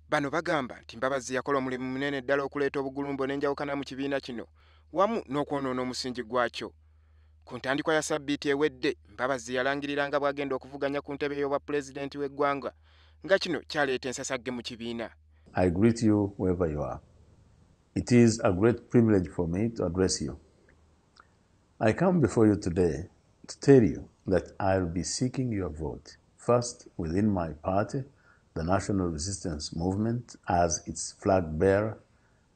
Bano bagamba nti Mbabazi yakola omulimu munene ddala okuleeta obugulumbo n'enjawukana mu kibiina kino wamu n'okwonoona omusingi gwakyo. Ku ntandikwa ya sabbiiti ewedde, Mbabazi yalangirira nga bw'agenda okuvuganya ku ntebe y'obwapulezidenti w'eggwanga, nga kino kyaleeta ensasagge mu kibiina. I greet you wherever you are. It is a great privilege for me to address you. I come before you today to tell you that I'll be seeking your vote, first within my party, the National Resistance Movement, as its flag bearer,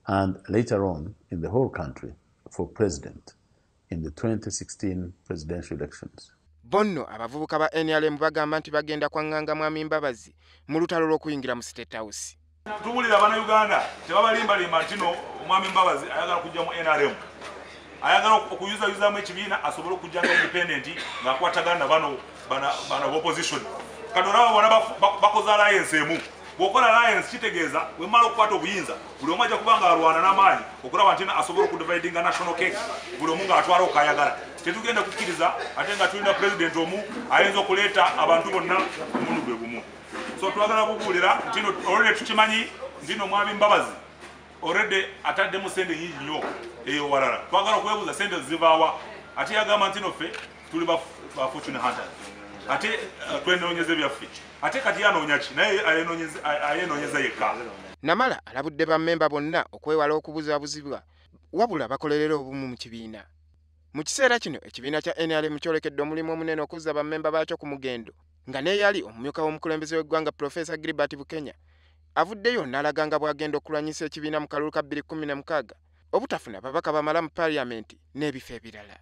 and later on in the whole country for president in the 2016 presidential elections. Bo nno abavubuka ba NRM bagamba nti bagenda kwaŋŋanga Mwami Mbabazi mu lutalo lw'okuyingira mu State House. Tuwulira Bannayuganda tebabalimbalimba nti no Omwami Mbabazi ayagala kujja mu NRM, ayagala okuyuzayuzamu ekibiina asobole okujja nga independent ng'akwatagana na bano bana opposition. Kati olaba bona bakoze alliance emu. Bw'okola alliance kitegeeza wemala okukwata obuyinza buli omu ajja kuba nga alwana n'amaanyi okulaba nti asobola okudividinga national cake, buli omu ng'atwala okayagala. Tetugenda kukkiriza ate nga tulina president omu ayinza okuleeta abantu bonna omunu gwe gumu. So twagala kubuulira nti no already tukimanyi nti no Mwami Mbabazi already ataddemu sente nyingi nnyo eyo walala. Twagala okwebuuza sente zivaawa, ate yagamba nti no ffe tuli ba fortune hunters, ate twenoonyeza byaffe, ate kati yanoonya ki? Naye ayenoonyeza yekka. Namala alabudde bammemba bonna okwewala okubuzaabuzibwa wabula bakolerere obumu mu kibiina. Mu kiseera kino ekibiina kya NRM kyolekedde omulimu omunene okuzza bammemba baakyo ku mugendo, nga n'eyali omumyuka w'omukulembeze w'eggwanga Profesa Gilbert Bukenya avuddeyo n'alaga nga bw'agenda okulwanyisa ekibiina mu kalulu ka 2016 obutafuna babaka bamala mu paaliyamenti n'ebifo ebirala.